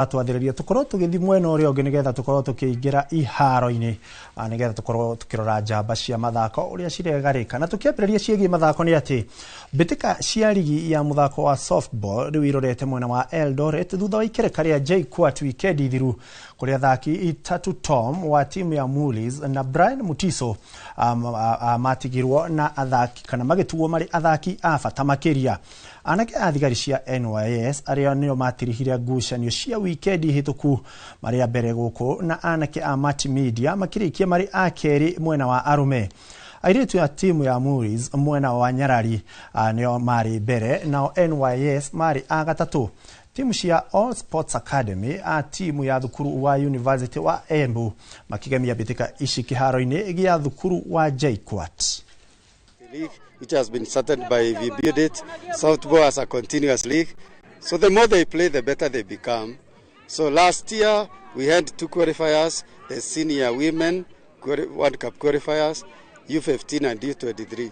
Twathĩrĩria tũkorwo tũgĩthiĩ mwena ũrĩa ũngĩ nĩgetha tũkorwo tũkĩingĩra iharo-inĩ, nĩgetha tũkorwo tũkĩrora njamba cia mathako ũrĩa ciregarĩka. Na tũkĩambĩrĩria ciĩgiĩ mathako nĩ atĩ mbĩtĩka cia rigi ya mũthako wa softball rĩu irorete mwena wa Eldoret thutha wa ikereka rĩa JKUAT wikendi thiru, kũrĩa athaki Itatu Tom wa timu ya Mulis na Brian Mutiso matigirwo na athaki kana magĩtuo marĩ athaki a bata makĩria. Anake a thigari cia NYS arĩa nĩo matirihire ngucanio cia wikendi hĩtũku marĩ a mbere gũkũ, na anake a Multimedia makĩrĩkia marĩ a kerĩ mwena wa arũme. Airĩtu a timu ya Muris mwena wa Nyarari nĩo marĩ mbere, nao NYS marĩ a gatatũ. Timu cia All Sports Academy a timu ya thukuru wa University wa Embu makĩgemia mbĩtĩka ici kĩharo-inĩ gĩa thukuru wa JKUAT. League, which has been started by We Build It, softball as a continuous league. So the more they play, the better they become. So last year we had two qualifiers, the senior women World Cup qualifiers, U15 and U23.